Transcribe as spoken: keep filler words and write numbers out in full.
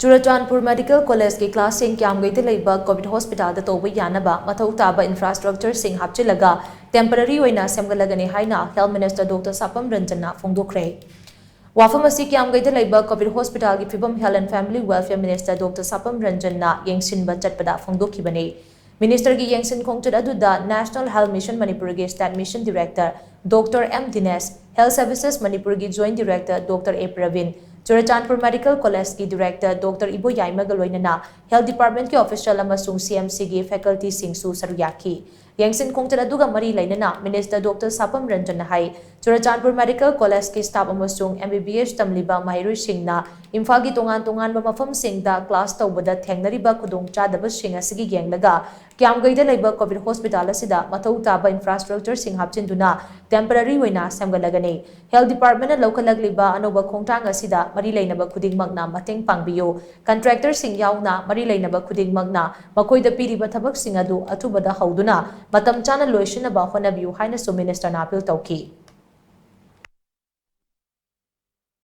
Churachandpur medical ꯀꯣꯂꯦꯖꯀꯤ ꯀ꯭ꯂꯥꯁꯁꯤꯡ ꯀ꯭ꯌꯥꯝꯒꯩꯗ ꯂꯩꯕ ꯀꯣꯚꯤꯗ ꯍꯣꯁꯄꯤꯇꯥꯜꯗ ꯇꯧꯕ ꯌꯥꯅꯕ ꯃꯊꯧ ꯇꯥꯕ ꯏꯟꯐ꯭ꯔꯥꯁ꯭ꯇ꯭ꯔꯛꯆꯔꯁꯤꯡ ꯍꯥꯞꯆꯤꯜꯂꯒ ꯇꯦꯝꯄꯔꯔꯤ ꯑꯣꯏꯅ ꯁꯦꯝꯒꯠꯂꯒꯅꯤ ꯍꯥꯏꯅ ꯍꯦꯜꯊ ꯃꯤꯅꯤꯁꯇꯔ ꯗꯣꯛꯇꯔ ꯁꯥꯄꯝ ꯔꯟꯖꯟꯅ ꯐꯣꯡꯗꯣꯛꯈ꯭ꯔꯦ꯫ ꯋꯥꯐꯝ ꯑꯁꯤ ꯀ꯭ꯌꯥꯝꯒꯩꯗ ꯂꯩꯕ ꯀꯣꯚꯤꯗ ꯍꯣꯁꯄꯤꯇꯥꯜꯒꯤ ꯐꯤꯕꯝ health and family welfare minister doctor Sapam ꯔꯟꯖꯟꯅ ꯌꯦꯡꯁꯤꯟꯕ ꯆꯠꯄꯗ ꯐꯣꯡꯗꯣꯛꯈꯤꯕꯅꯤ꯫ ꯃꯤꯅꯤꯁꯇꯔꯒꯤ ꯌꯦꯡꯁꯤꯟ ꯈꯣꯡꯆꯠ ꯑꯗꯨꯗ ꯅꯦꯁꯅꯦꯜ ꯍꯦꯜꯊ ꯃꯤꯁꯟ ꯃꯅꯤꯄꯨꯔꯒꯤ state mission director doctor M Dinesh, health services ꯃꯅꯤꯄꯨꯔꯒꯤ joint director doctor A Prabin, Churachandpur medical ꯀꯣꯂꯦꯖꯀꯤ ꯗꯤꯔꯦꯛꯇꯔ ꯗꯣꯛꯇꯔ ꯏꯕꯣꯌꯥꯏꯃꯒ ꯂꯣꯏꯅꯅ ꯍꯦꯜꯊ ꯗꯤꯄꯥꯔꯠꯃꯦꯟꯠꯀꯤ ꯑꯣꯐꯤꯁꯤꯌꯦꯜ ꯑꯃꯁꯨꯡ ꯁꯤ ꯑꯦꯝ ꯁꯤꯒꯤ ꯐꯦꯀꯜꯇꯤꯁꯤꯡꯁꯨ ꯁꯔꯨꯛ ꯌꯥꯈꯤ꯫ ꯌꯦꯡꯁꯤꯟ ꯈꯣꯡꯆꯠ ꯑꯗꯨꯒ ꯃꯔꯤ ꯂꯩꯅꯅ ꯃꯤꯅꯤꯁꯇꯔ ꯗꯣꯛꯇꯔ ꯁꯥꯄꯝ ꯔꯟꯖꯟꯅ ꯍꯥꯏ, ꯆꯨꯔꯆꯥꯟꯄꯨꯔ ꯃꯦꯗꯤꯀꯦꯜ ꯀꯣꯂꯦꯖꯀꯤ ꯁ꯭ꯇꯥꯐ ꯑꯃꯁꯨꯡ ꯑꯦꯝ ꯕꯤ ꯕꯤ ꯑꯦꯁ ꯇꯝꯂꯤꯕ ꯃꯍꯩꯔꯣꯏꯁꯤꯡꯅ ꯏꯝꯐꯥꯜꯒꯤ ꯇꯣꯉꯥꯟ ꯇꯣꯉꯥꯟꯕ ꯃꯐꯝꯁꯤꯡꯗ ꯀ꯭ꯂꯥꯁ ꯇꯧꯕꯗ ꯊꯦꯡꯅꯔꯤꯕ ꯈꯨꯗꯣꯡꯆꯥꯗꯕꯁꯤꯡ ꯑꯁꯤꯒꯤ ꯌꯦꯡꯂꯒ ꯀ꯭ꯌꯥꯝꯒꯩꯗ ꯂꯩꯕ ꯀꯣꯚꯤꯗ ꯍꯣꯁꯄꯤꯇꯥꯜ ꯑꯁꯤꯗ ꯃꯊꯧ ꯇꯥꯕ ꯏꯟꯐ꯭ꯔꯥꯁ꯭ꯇ꯭ꯔꯛꯆꯔꯁꯤꯡ ꯍꯥꯞꯆꯤꯟꯗꯨꯅ ꯇꯦꯝꯄꯔꯔꯤ ꯑꯣꯏꯅ ꯁꯦꯝꯒꯠꯂꯒꯅꯤ꯫ ꯍꯦꯜꯊ ꯗꯤꯄꯥꯔꯠꯃꯦꯟꯠꯅ ꯂꯧꯈꯠꯂꯛꯂꯤꯕ ꯑꯅꯧꯕ ꯈꯣꯡꯊꯥꯡ ꯑꯁꯤꯗ ꯃꯔꯤ ꯂꯩꯅꯕ ꯈꯨꯗꯤꯡꯃꯛꯅ ꯃꯇꯦꯡ ꯄꯥꯡꯕꯤꯌꯨ꯫ ꯀꯟꯇ꯭ꯔꯦꯛꯇꯔꯁꯤꯡ ꯌꯥꯎꯅ ꯃꯔꯤ ꯂꯩꯅꯕ ꯈꯨꯗꯤꯡꯃꯛꯅ ꯃꯈꯣꯏꯗ ꯄꯤꯔꯤꯕ ꯊꯕꯛꯁꯤꯡ ꯑꯗꯨ ꯑꯊꯨꯕꯗ ꯍꯧꯗꯨꯅ ꯃꯇꯝ ꯆꯥꯅ ꯂꯣꯏꯁꯤꯟꯅꯕ ꯍꯣꯠꯅꯕꯤꯌꯨ ꯍꯥꯏꯅꯁꯨ ꯃꯤꯅꯤꯁꯇꯔꯅ ꯑꯥꯄꯤꯜ ꯇꯧꯈꯤ꯫